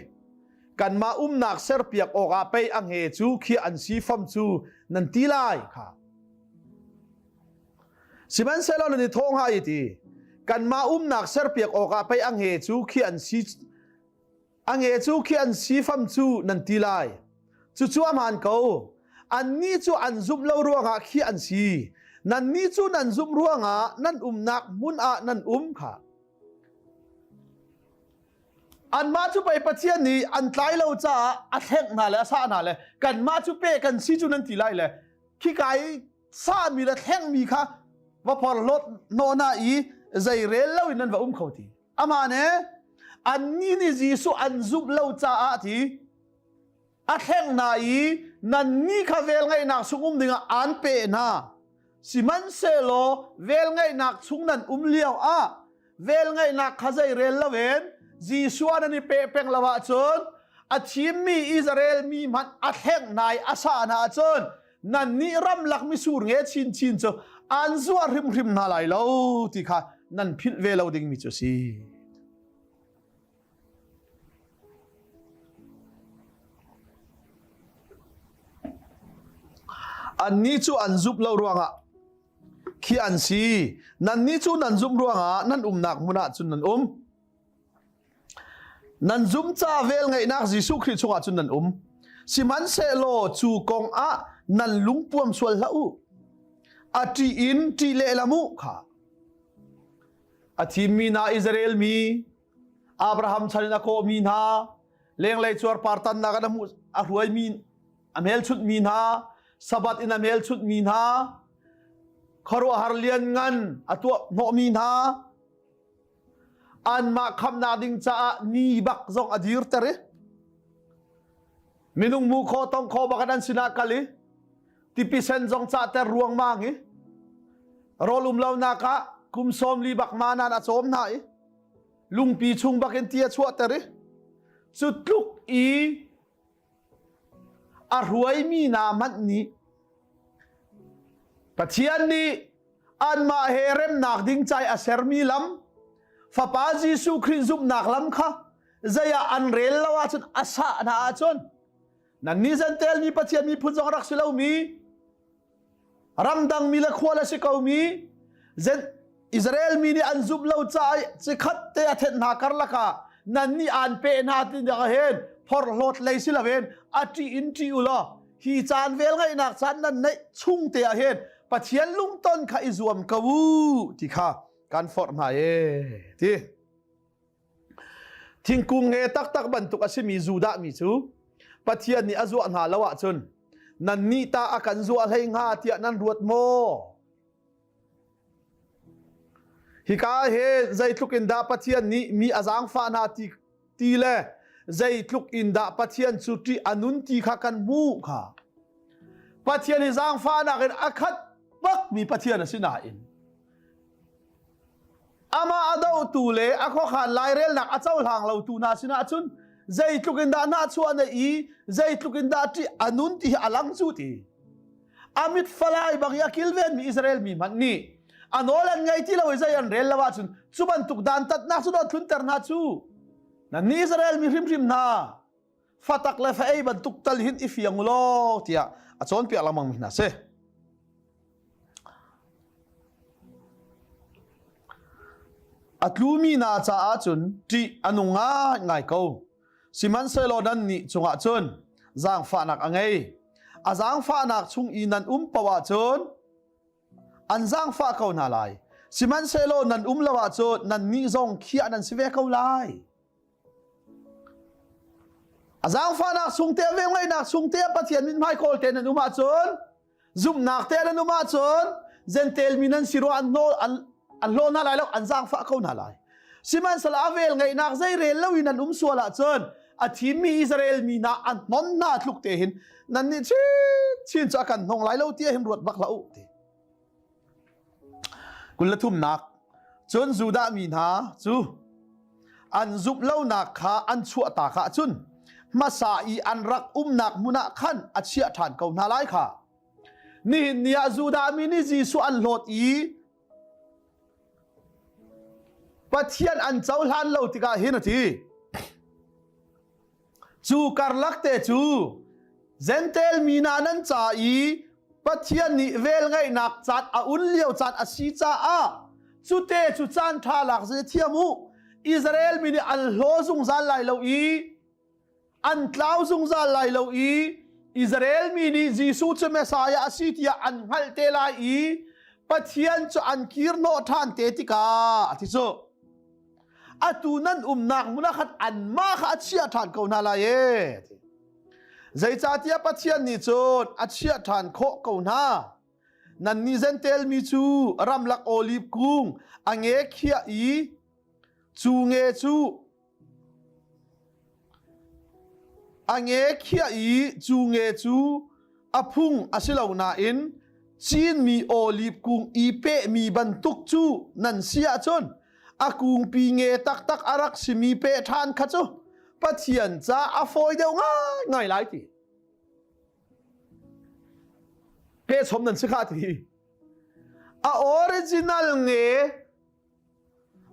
kanmah umnak serpiak awkah pei a nge cu khi an si fam cu nan ti lai kha. Sihmanhsehlaw nan i thawh hnga i ti kanmah umnak serpiak awkah pei a nge cu khi an si a nge cu khi an si fam cu nan ti lai. Cucu a hmaan ko. Annih cu an zumh lo ruangah khi an si. Nannih cu nan zumh ruangah nan umnak hmun ah nan um kha. Anmah cu pei Pathian nih an tlai lo caah a thlengh hna le a sah hna le kanmah cu pe kan si cu nan ti lai le khika i sahmi le thlengmi kha va phorhlawt hnawh hna i zei rel lo in nan va um kho ti. Amah ne annih nih Jesuh an zumh lo caah ti a thleng hna i nannih kha velngeihnak chung um dingah aan pe hna. Sihmanhsehlaw velngeihnak chung nan um lio ah velngeihnak kha zei rel loin Jesuh nan i pe peng lo ahcun a thimmi Israel mi hmanh a thleng hna i a sah hna ahcun nannih ramlak misur nge chinchin cu an zuah hrimhrim hna lai lo ti kha nan philh ve lo dingmi cu a si. Annih cu an zumh lo ruangah khi an si. Nannih cu nan zumh ruangah nan umnak hmun ah cun nan um. Nan zumh ca velngeihnak Jesuh Khrih chungah cun nan um. Sihmanhsehlaw cu kong ah nan lungpuam sual hlah u. A ṭih in ṭih lehlam u kha. A thimmi hna Israel mi, Abraham chan in a kawhmi hna, lenglei cuarpar tannak in a hmuh a hruaimi a hmelchunhmi hna, Sabbath in a hmelchunhmi hna, khuaruahhar lianngan a tuah hnawhmi hna, anmah khamnak ding caah ni bak zong a dirter i minung mu kho tong kho bak an sinah kal i tipi sen zong cahter ruangmang i rawl um lonak ah kum 40 bak manan a cawm hna i lungpi chung bak in ti a chuahter i cu tluk i a hruaimi hna hmanh nih Pathian nih anmah he remnak ding cai a sermi lam Fapa Jesuh Khrih zumhnak lam kha zei ah an rel lo ahcun a sah hna ahcun nannih Jentail mi Pathian miphun zong rak si lomi ramdang mi le khual a si komi Israel mi nih an zumh lo caah cikhat te a thenh hna karlak ah nannih aan pe hna ti nak hin phorhlawt lei si loin a ṭih in ṭih u law hi caan vel ngaihnak caan nan neih chung te ah hin Pathian lungton kha i zuam ko u ti kha kan forh hna e ti. Thingkung nge taktak bantuk a simi Judah mi cu Pathian nih a zuah hna lo ahcun nannih ta a kan zuah hlei hnga tiah nan ruat maw? Hika he zeitluk in dah Pathian nih mi a zaangfah hna ti, ti le zeitluk in dah Pathian cu ṭih a nun ti kha kan hmuh kha. Pathian hi zaangfahnak in a khat bakmi Pathian a si nain Amah a dohtu le a khuakhan lairelnak a cohlang lotu hna sinah cun zeitluk in dah nahchuah na i zeitluk in dah ṭih a nun ti hi a lang cu ti. A mit falai bang i a kilvenmi Israel mi hmanh nih a nawl an ngei ti lo i zei an rel lo ahcun cu bantuk dantatnak cu dawt tlunter hna cu. Nannih Israel mi hrimhrim hna fatak le fa ei bantuk tal hin i fiang u law tiah a cawnpiak lengmang mi hna si. A tlumi hna caah cun ṭih a nung ngaingai ko. Sihmanhsehlaw nannih cungah cun zaangfahnak a ngei. A zaangfahnak chung i nan um paoh ahcun an zaangfah ko hna lai. Sihmanhsehlaw nan um lo ahcun nannih zong khiah nan si ve ko lai. A zaangfahnak chung te velngeihnak chung te Pathian mithmai kawl te nan um ahcun zumhnak te nan um ahcun Jentail mi nan si rua an hnawl an an hlaw hna lai lo an zaangfah ko hna lai. Sihmanhsehlaw a vel ngeihnak zei rel lo in an um sual ahcun a thimmi Israel mi hna an hnon hna tluk te hin nan nih chin chin cu a kan hnong lai lo ti hin ruat bak hlah u ti. 23nak Cun Judah mi hna cu an zumh lonak kha an chuahtak ahcun hmasa i an rak umnak hmun ah khan a chiah ṭhan ko hna lai kha. Nihin ni ah Judah mi nih Jesuh an hlawt i Pathian an cohlan lo tikah hin a ti. Cu karlak te cu Jentail mi hna nan ca i Pathian nih velngeihnak caan a un lio caan a si caah cute cu caan ṭha lak ze thiam u. Israel mi nih an hlaw zungzal lai lo i an tlau zungzal lai lo i Israel mi nih Jesuh cu Messiah a si tiah an hngalh te lai i Pathian cu an kir hnawh ṭhan te tikah a ti cu. Atu nan umnak hmun ah khan anmah kha a chiah ṭhan ko hna lai e. Zeicahtiah Pathian nih cun a chiah ṭhan khawh ko hna. Nannih Jentail mi cu ramlak oliv kung a nge khiah i cu nge cu a nge khiah i cu nge cu a phung a si lo nain cinmi oliv kung i pehmi bantuk cu nan si ahcun a kungpi nge taktak a rak simi peh ṭhan kha cu Pathian ca a fawi deuh ngaingai lai ti. Pehchom nan si kha ti. A original nge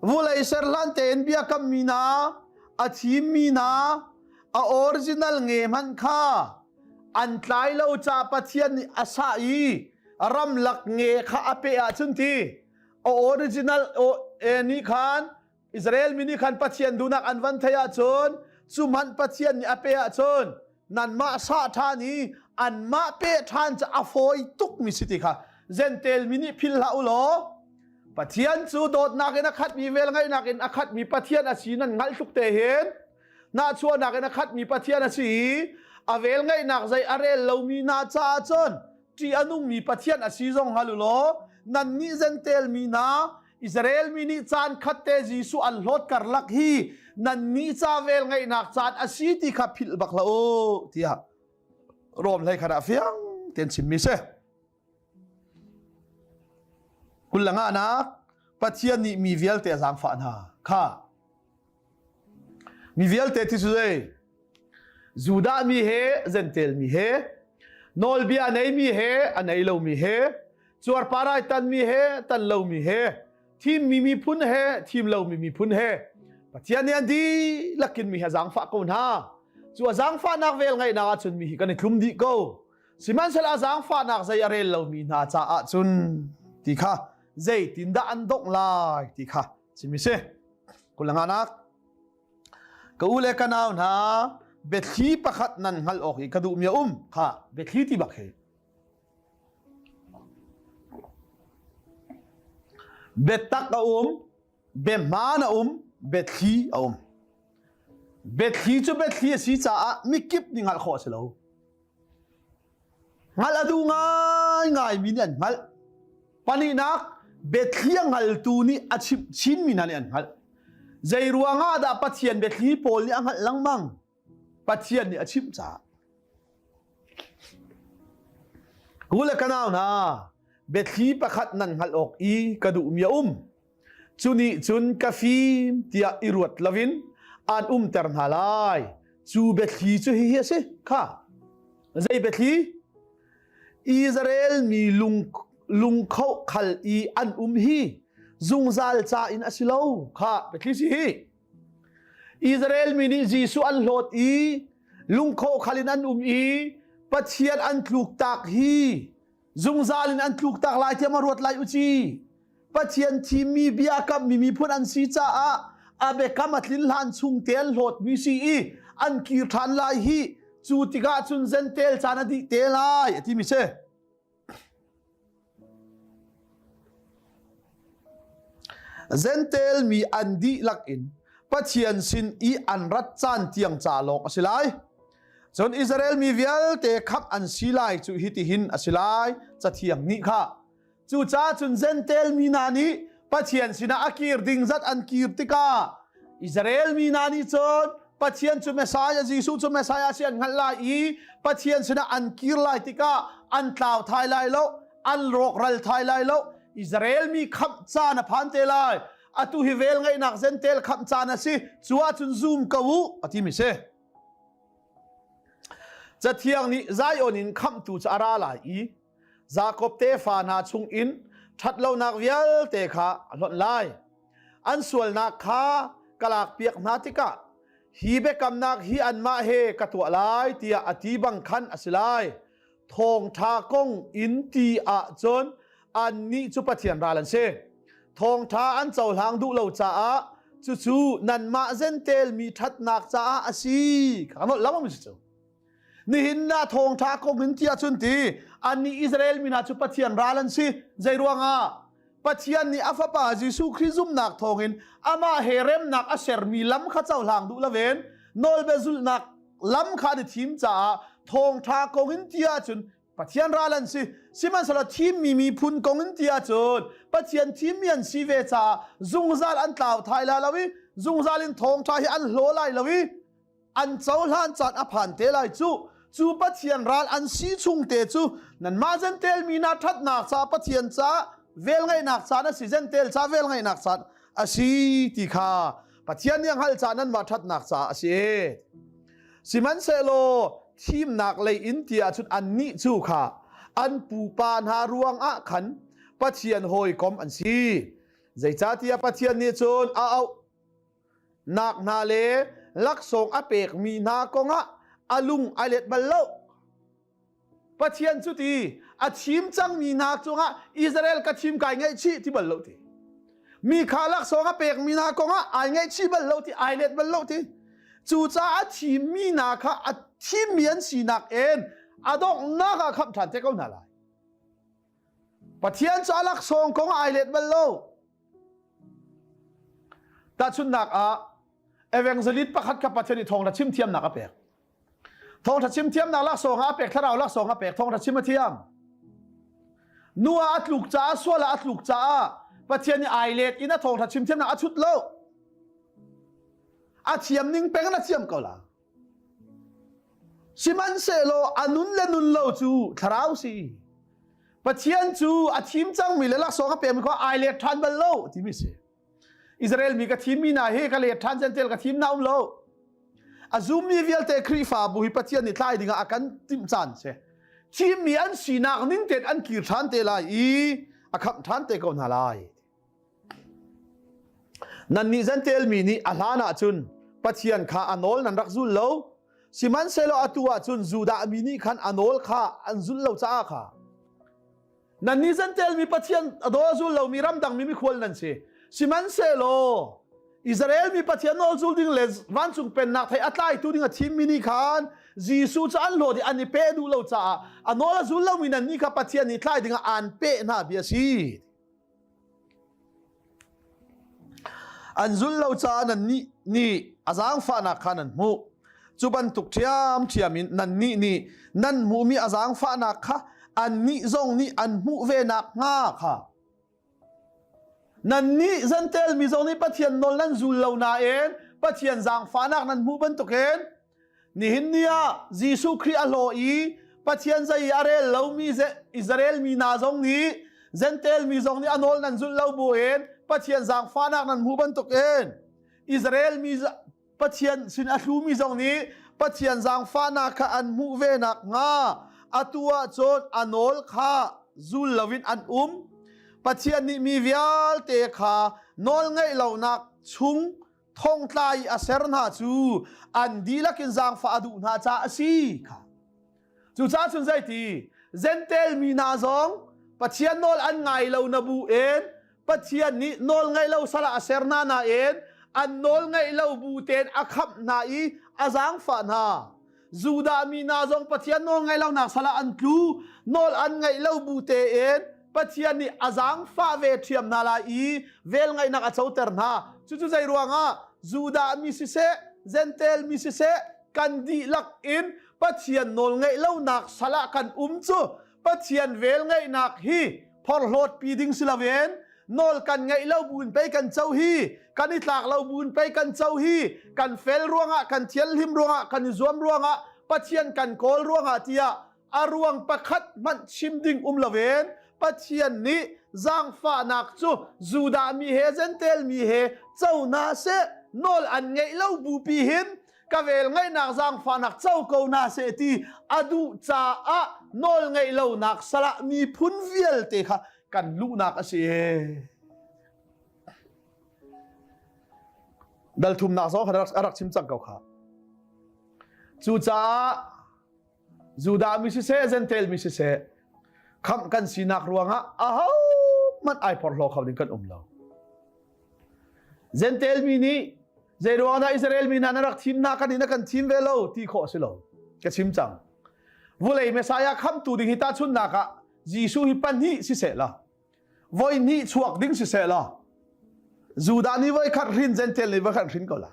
Vulei ser hlan tein biakammi hna, a thimmi hna, a original nge hmanh kha an tlai lo ca Pathian nih a sah i ramlak nge kha a peh ahcun ti a original nih khan Israel mi nih khan Pathian duhnak an van theih ahcun cu hmanh Pathian nih a peh ahcun nanmah sah ṭhan i anmah peh ṭhan cu a fawi tukmi si ti kha Jentail mi nih philh hlah u law Pathian cu dawtnak in a khatmi velngeihnak in a khatmi Pathian a si nan hngalh tluk te hin nahchuahnak in a khatmi Pathian a si i a velngeihnak zei a rel lomi hna caah cun ṭih a nungmi Pathian a si zong hngal u law nannih Jentail mi hna Israel mi nih caan khat te Jesuh an hlawt karlak hi nannih ca vel ngeihnak caan a si ti kha philh bak hlah u tiah Rom hlei khat ah fiang tein chimmi si. Kul le nak Pathian nih mi vialte a zaangfah hna kha mi vialte ti cu zei Judah mi he Jentail mi he nawlbia a neimi he a nei lomi he cuarparai tanmi he tan lomi he thimmi miphun he thim lomi miphun he Pathian nih an dihlak in mi he zaangfah ko hna cu a zaangfahnak vel ngaihnak ahcun mi hi kan i tlum dih ko sihmanhsehlaw a zaangfahnak zei a rel lomi hna caah cun ti kha zeitindah an dongh lai ti kha chimi si kulanganak Ka u le ka nau hna, biathli pakhat nan hngalh awk i ka duhmi a um. Kha biathli ti bak hi. Biatak a um, biahmaan a um, biathli a um. Biathli cu biathli a si caah mikip nih hngalh khawh a si lo. Hngalh a duh ngaingaimi nih an hngalh. Pahnihnak, biathli a hngaltu nih a chimh chinmi hna nih an hngalh. Zei ruangah dah Pathian biathli pawl nih a hngalh lengmang? Pathian nih a chimh caah. U le ka nau hna, biathli pakhat nan hngalh awk i ka duhmi a um. Cu nih cun ka fim tiah i ruat loin aan umter hna lai. Cu biathli cu hihi a si. Kha zei biathli? Israel mi lung lungkhoh khal i an um hi zungzal ca in a si lo. Kha biathli si hi. Israel mi nih Jesuh an hlawt i lungkhawh khal in an um i Pathian an tluktak hi zungzal in an tluktak lai tiah ma ruat lai u ci. Pathian thimmi biakammi miphun an si caah a biakam a tlin hlan chung te an hlawtmi si i an kir ṭhan lai hi cu tikah cun zentel caan a dih te lai a timi si. Zentel mi an dihlak in Pathian sin i an rat caan tiang ca lawng a si lai. Cun Israel mi vialte khamh an si lai cu hitihin a si lai cathiang nih kha Cucaah cun Jentail mi hna nih Pathian sinah a kir ding zat an kir tikah Israel mi hna nih cun Pathian cu Messiah Jesuh cu Messiah si an hngalh lai i Pathian sinah an kir lai tikah an tlau thai lai lo an rawkral thai lai lo Israel mi khamh caan a phan te lai atu hi vel ngeihnak Jentail khamh caan a si cu ahcun zum ko u a ti mi si Cathiang nih Zion in khamhtu cu a ra lai i Jakob tefa hna chungin ṭhatlonak vialte kha a hlonh lai. An sualnak kha ka lakpiak hna tikah hi biakamnak hi anmah he ka tuah lai tiah a ti bang khan a si lai. Thawngṭha kong in ti ahcun annih cu Pathian ral an si. Thawngṭha an cohlang duh lo caah cucu nanmah Jentail mi ṭhatnak caah a si. Kha nolh lengmang si cu. Nihin na thawngṭha kong in tiah cun ti annih Israel mi hna cu Pathian ral an si. Zei ruangah? Pathian nih a fapa Jesuh Khrih zumhnak thawngin amah he remnak a sermi lam kha cohlang duh loin nawlbia zulhnak lam kha an i thim caah thawngṭha kong in ti ahcun. Pathian ral an si. Sihmanhsehlaw thimmi miphun kong in ti ahcun Pathian thimmi an si ve caah zungzal an tlau thai lai lo i zungzal in thawngṭha hi an hlaw lai lo i an cohlan caan a phan te lai cu. Cu Pathian ral an si chung te cu nanmah Jentail mi hna ṭhatnak caah Pathian caah velngeihnak caan a si Jentail caah velngeihnak caan a si ti kha Pathian nih a hngalh caah nanmah ṭhatnak caah a si. Sihmanhsehlaw thimnak lei in ti ahcun annih cu kha an pupa hna ruangah khan Pathian hawikom an si. Zeicahtiah Pathian nih cun a auh nak hna le laksawng a pekmi hna kongah a lung ai let bal lo. Pathian cu ti a thim cangmi hna cungah Israel ka thim kai ngaihchih ti bal lo ti. Mi kha laksawng a pekmi hna kongah ai ngaihchih bal lo ti, ai let bal lo ti. Cucaah a thimmi hna kha a thimmi an sinak in a donghnak ah khamh ṭhan te ko hna lai. Pathian cu a laksawng kongah ai let bal lo. Tahchunhnak ah evangelist pakhat kha Pathian nih thawngṭha chim thiamnak a pek. Thawngṭha chim thiamnak laksawng ah a pek, thlarau laksawng a pek, thawngṭha chim a thiam. Nu ah a tluk caah, sual ah a tluk caah Pathian nih ai let in a thawngṭha chim thiamnak a chut lo. A thiam ning peng in a thiam ko la. Sihmanhsehlaw a nun le nun lo cu thlarau si. Pathian cu a thim cangmi le laksawng a pekmi kha ai let ṭhan bal lo timi si. Israel mi ka thimmi hna hi ka let ṭhan Jentail ka thim hna um lo. A zummi vialte Khrihfabu hi Pathian nih tlai dingah a kan timh caan si. Thimmi an sinak ning tein an kir ṭhan te lai i a khamh ṭhan te ko hna lai. Nannih Jentail mi nih a hlan ah cun Pathian kha a nawl nan rak zul lo. Sihmanhsehlaw atu ah cun Judah mi nih khan a nawl kha an zulh lo caah kha Nannih Jentail mi Pathian a daw a zul lomi ramdang mi mikhual nan si. Sihmanhsehlaw Israel mi Pathian nawl zul ding le vancung pennak thei a tlaitu ding a thimmi nih khan Jesuh cu an hlawt i an i peh duh lo caah a nawl a zul lomi nannih kha Pathian nih tlai dingah aan peh hna bia a si. An zulh lo caah nannih nih a zaangfahnak kha nan hmuh. Cu bantuk ṭhiamṭhiam in nannih nih nan hmuhmi a zaangfahnak kha annih zong nih an hmuh ve nakhnga kha. Nannih Jentail mi zong nih Pathian nawl nan zul lo nain Pathian zaangfahnak nan hmuh bantukin Nihin ni ah Jesuh Khrih a hlaw i Pathian zei i a rel lomi Israel mi hna zong nih Jentail mi zong nih a nawl nan zulh lo buin Pathian zaangfahnak nan hmuh bantukin Israel mi Pathian sin a hlumi zong nih Pathian zaangfahnak kha an hmuh ve nakhnga atu ah cun a nawl kha zul loin an um. Pathian nih mi vialte kha nawl ngeih lonak chung thongtla i a ser hna cu an dihlak in zaangfah a duh hna caah a si kha. Cucaah cun zeiti Jentail mi hna zong Pathian nawl an ngai lo na bu in Pathian nih nawl ngaih lo salah a ser hna nain an nawl ngaih lo bu tein a khamh hna i a zaangfah hna. Judah mi hna zong Pathian nawl ngaih lonak salah an tlu nawl an ngaih lo bu tein Pathian nih a zaangfah ve ṭhiam hna lai i vel ngaihnak a coter hna cucu zei ruangah Judah mi siseh Jentail mi siseh kan dihlak in Pathian nawl ngaih lonak salah kan um cu Pathian vel ngaihnak hi phorhlawt pi ding si loin nawl kan ngeih lo buin pei kan co hi kan i tlak lo buin pei kan co hi kan fel ruangah kan thianhlim ruangah kan i zuam ruangah Pathian kan kawl ruangah tiah a ruang pakhat hmanh chim ding um loin Pathian nih zaangfahnak cu Judah mi he Jentail mi he co hna seh nawl an ngeih lo bupi hin ka vel ngaihnak zaangfahnak co ko hna seh ti a duh caah nawl ngeih lonak salah miphun vialte kha kan luhnak a si. Dal thumnak zong a rak chim cang ko kha. Cucaah Judah mi siseh, Jentail mi siseh, khamh kan sinak ruangah ahohmanh ai porhlaw kho ding kan um lo. Jentail mi nih zei ruang dah Israel mi hna na rak thim hna kan in na kan thim ve lo ti khawh a si lo. Ka chim cang. Vulei Messiah khamtu ding hi tahchunhnak ah Jesuh hi pahnih siseh law voi hnih chuak ding siseh law Judah nih voi khat hrin Jentail nih voi khat hrin ko la.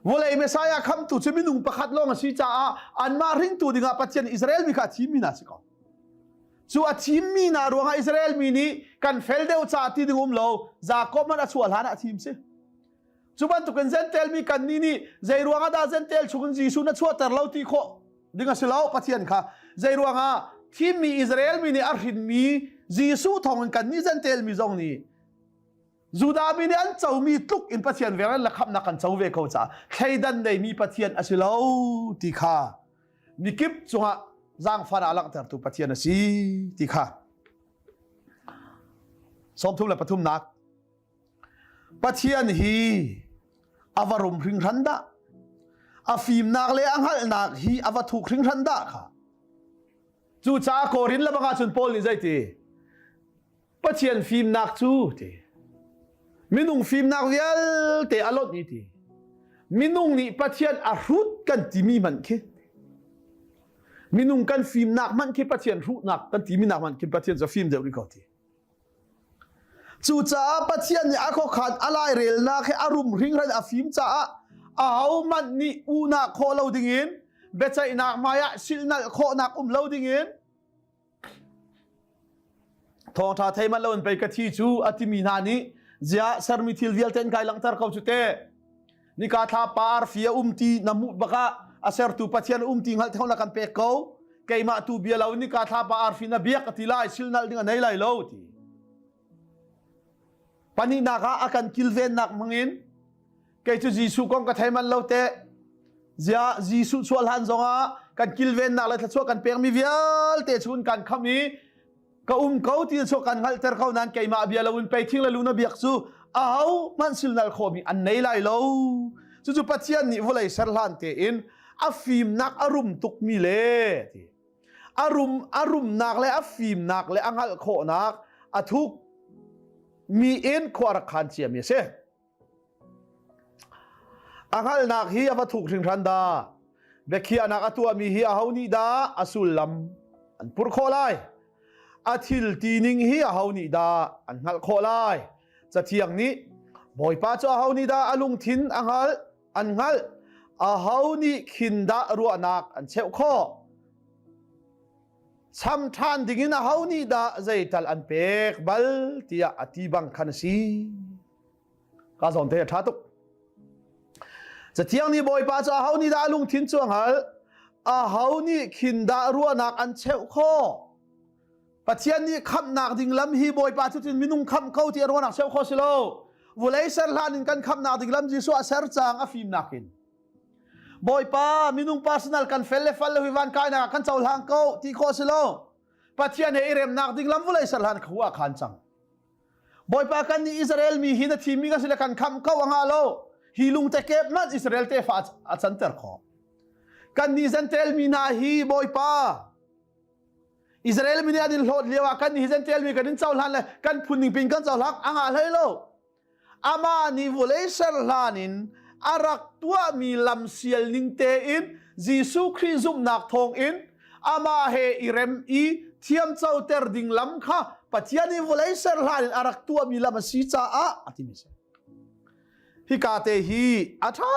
Vawlei Messiah khamtu cu minung pakhat lawng a si caah anmah hringtu dingah Pathian Israel mi kha a thimmi hna a si ko. Cu a thimmi hna ruangah Israel mi nih kan fel deuh caah ti ding um lo, Jakob hmanh a chuah hlan ah a thim si. Cu bantukin Gentile mi kannih nih zei ruangah dah Gentile chungin Jesuh na chuahter lo ti khawh ding a si lo Pathian kha zei ruangah thimmi Israel mi nih a hrinmi Jesuh thawngin kannih Gentile mi zong nih Judah mi nih an comi tluk in Pathian veng le khamhnak kan co ve ko caah thleidan neimi Pathian a si lo ti kha mikip cungah zaangfah a langhtertu Pathian a si ti kha 33nak Pathian hi a va rum hringhran dah a fimnak le a hngalhnak hi a va thuk hringhran dah kha cucaah Korin le bangah cun Paul nih zeiti Pathian fimnak cu ti minung fimnak vialte a lonh i ti minung nih Pathian a hrut kan timi hmanh khi minung kan fimnak hmanh khi Pathian hruhnak kan timi nak hmanh khi Pathian cu fim deuh rih ko ti cucaah Pathian nih a khuakhan a lairelnak he a rum hringhran a fim caah ahohmanh nih unah khawh lo dingin biaceihnak hmaiah silhnalh khawhnak um lo dingin Thawngṭha thei manh loin pei ka thi cu a timi hna nih ziah sermi thil vialte an kai langhter ko cu te. Nika thla par fi a um ti na hmuh bakah a sertu Pathian a um ti hngalh theu na kan pek ko. Keimah tu bia lo nika thla pa arfi na biak ka ti lai silnal ding a nei lai lo ti. Pahnihnak ah a kan kilvennak hmangin kei cu Jesuh kong ka thei manh lo te. Ziah Jesuh chuah hlan zongah kan kilvennak le thluachuah kan pekmi vialte chun kan kham i ka um ko ti chuah kan hngalhter ko nain keimah bia loin pei thing le lu na biak cu aho hmanh silnal khawhmi an nei lai lo. Cucu Pathian nih vawlei ser hlan tein a fimnak a rum tukmi le ti a rum a rumnak le a fimnak le a hngalh khawhnak a thuk mi in khua rak khan ciami a si. A hngalhnak hi a va thuk hringhran dah. Biakhiahnak a tuahmi hi aho nih dah a sullam an purh khawh lai? A thil tining hi aho nih dah an hngalh khawh lai? Cathiang nih Bawipa cu aho nih dah a lungthin a hngalh an hngalh? Aho nih khin dah ruahnak an cheuh khawh? Cham ṭhan dingin aho nih dah zeital an pek bal tiah a ti bang khan a si. Ka zawn te a ṭha tuk. Cathiang nih Bawipa cu aho nih dah a lungthin cu a hngalh? Aho nih khin dah ruahnak an cheuh khawh? Pathian nih khamhnak ding lam hi Bawipa cu cun minung khamh ko ti a ruahnak cheuh khawh si lo. Vulei ser hlan in kan khamhnak ding lam Jesuh a ser cang a fimnak in. Bawipa minung personal kan fel le fal le hui van kainak ah kan cohlang ko ti khawh si lo. Pathian he i remnak ding lam vulei ser hlan khu ah khan cang. Bawipa kan nih Israel mi hi na thimmi kan si le kan khamh ko a ngah lo. Hi lungte kep hmanh Israel tefa a canter khawh. Kan nih Gentile mi hna hi Bawipa Israel mi nih an in hlawt lio ah kan nih Gentile mi kan in cohlan le kan phun ning pin kan cohlang a ngah hlei lo. Amah nih vawlei ser hlan in a rak tuahmi lamsial ning tein Jesuh Khrih zumhnak thawngin amah he i rem i thiamcoter ding lam kha Pathian i vawlei ser hlan in a rak tuahmi lam a si caah a timi si. Hika te hi a ṭha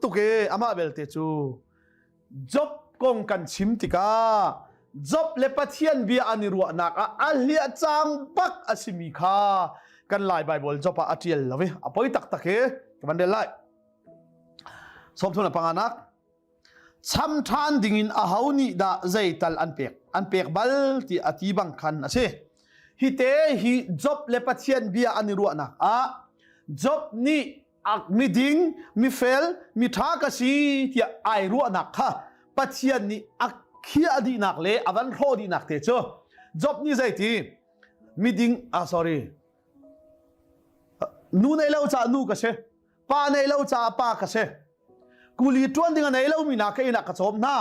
tuk e amah belte cu Job kong kan chim tikah Job le Pathian bia an i ruahnak ah a hliah cang bak a simi kha kan Lai Baibal Job ah a ṭial lo i a poi taktak i ka van rel lai. 35nak cham ṭhan dingin aho nih dah zeital an pek an pek bal ti a ti bang khan a si. Hi te hi Job le Pathian bia an i ruahnak ah Job nih miding mifel miṭha ka si tiah ai ruahnak kha Pathian nih a khiah dihnak le a van hrawh dihnak te cu Job nih zeiti miding ah sorry nu nei lo caah nu ka si pa nei lo caah pa ka si kuli ṭuan ding a nei lomi hna ka inn ah ka cawm hna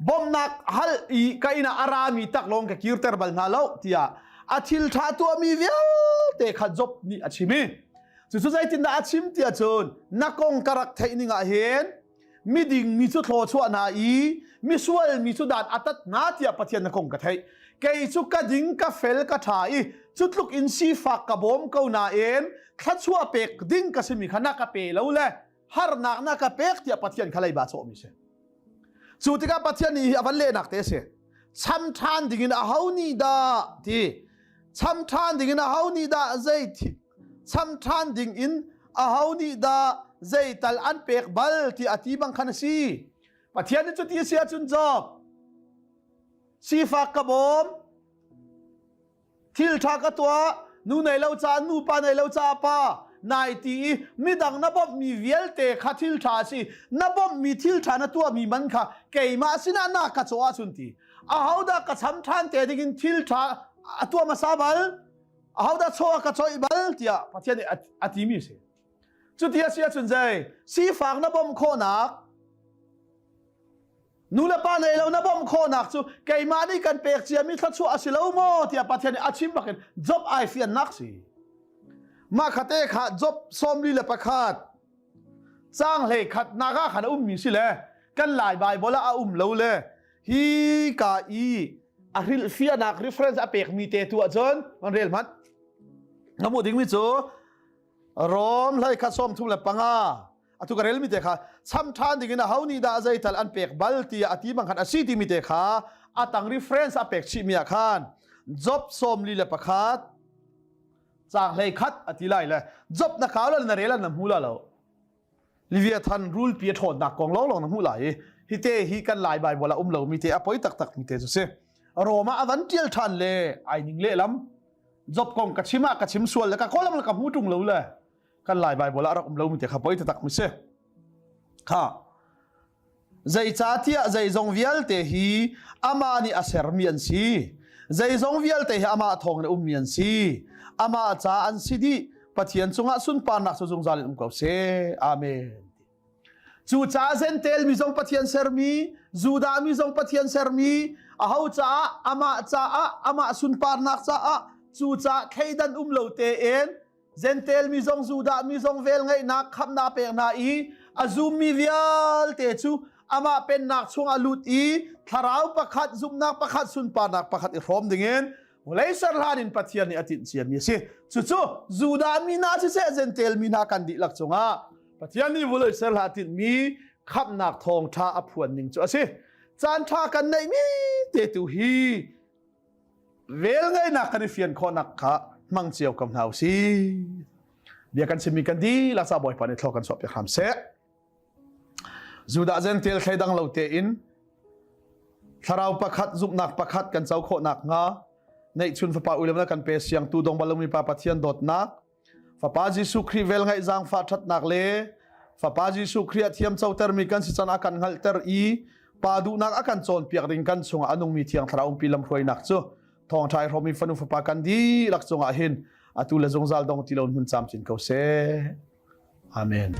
bawmhnak hal i ka inn ah a rami taklawng ka kirter bal hna lo tiah a thil ṭha tuahmi vialte kha Job nih a chim i cucu zeitindah a chim tiah cun na kong ka rak theih ning ah hin miding mi cu thlawchuah hna i misual mi cu dan a tat hna tiah Pathian na kong ka theih kei cu ka ding ka fel ka ṭha i cu tluk in sifak ka bawm ko nain thluachuah pek ding ka simi kha na ka pe lo le. Harnak na ka pek tiah Pathian kha leiba cawhmi si. Cu tikah Pathian nih hi a van lehnak te a si. Cham ṭhan dingin aho nih dah ti cham ṭhan dingin aho nih dah zei cham ṭhan dingin aho nih dah zeital an pek bal ti a ti bang khan a si. Pathian nih cuti a si ahcun Job sifak ka bawm Thil ṭha ka tuah, nu nei lo caah nupa nei lo caah pa nai ti i midang na bawmhmi vialte kha thil ṭha a si. Na bawmhmi thil ṭha na tuahmi man kha keimah sinah na ka cawh ahcun ti. Ahodah ka cham ṭhan te dingin thil ṭha a tuah hmasa bal? Ahodah chaw a ka cawih bal? tiah Pathian nih a timi a si. Cuti a si ahcun zei? Sifak na bawmh khawhnak Nu le pa nei lo na bawmh khawhnak cu keimah nih kan pek ciami thluachuah a si lo maw tiah Pathian nih a chim bakin Job ai fiannak si. Mah khate kha Job 41 caang hlei khatnak ah khan a ummi si le kan Lai Bible ah a um lo le hi ka i a hrilhfiahnak reference a pekmi te tu ahcun kan rel hmanh. Na hmuh dingmi cu Rom hlei khat 35 atu ka relmi te kha cham ṭhan ding in aho nih dah zeital an pek bal tiah a ti bang khan a si timi te kha a tang reference a pek chihmi ah khan Job 41 caang hlei khat a ti lai le Job na kau la na rel na hmu la lo Leviathan rulpi a ṭhawnnak kong lawnglawng na hmuh lai i hi te hi kan Lai Bible ah um lomi te a poi taktak mi te cu si Roma a van ṭial ṭhan le ai ning lehlam Job kong ka chim ah ka chim sual le ka kolam le ka hmu ṭung lo le kan Lai Bible ah rak um lomi te kha poi taktak mi si. Kha zeicahtiah zeizong vialte hi amah nih a sermi an si. Zeizong vialte hi amah thawng in a ummi an si. Amah ca an si dih. Pathian cungah sunparnak cu zungzal in um ko seh. Amen. Cucaah Jentail mi zong Pathian sermi, Judah mi zong Pathian sermi, aho caah, amah caah, amah sunparnak caah, cucaah thleidan um lo tein Jentail mi zong Judah mi zong velngeihnak khamhnak pek hna i a zummi vialte cu amah pennak chungah lut i thlarau pakhat zumhnak pakhat sunparnak pakhat i hrawm dingin vawlei ser hlan in Pathian nih a tinh ciami a si. Cucu Judah mi hna siseh Jentail mi hna kan dihlak cungah Pathian nih vawlei ser hlan a tinhmi khamhnak thawngṭha a phuan ning cu a si. Caan ṭha kan neihmi te tu hi Velngeihnak kan i fian khawhnak kha hmang cio ko hna usih. Bia kan chimmi kan dihlak ca Bawipa nih thlaw kan chuahpiak hram seh. Judah Gentile thleidang lo tein thlarau pakhat zumhnak pakhat kan co khawhnak hnga neihchun fapa uilemna kan pe siangtu dong balomi pa Pathian dawtnak Fapa Jesuh Khrih velngeih zaangfah ṭhatnak le Fapa Jesuh Khrih a thiam cotermi kan si can a kan hngalhter i Pa duhnak a kan cawnpiak ding kan chungah a nungmi Thiang Thlarau umpi lamhruainak cu thawngṭha i hrawmmi fanu fapa kan dihlak cungah hin atu le zungzal dong ti lo hmun camcin ko seh. Amen.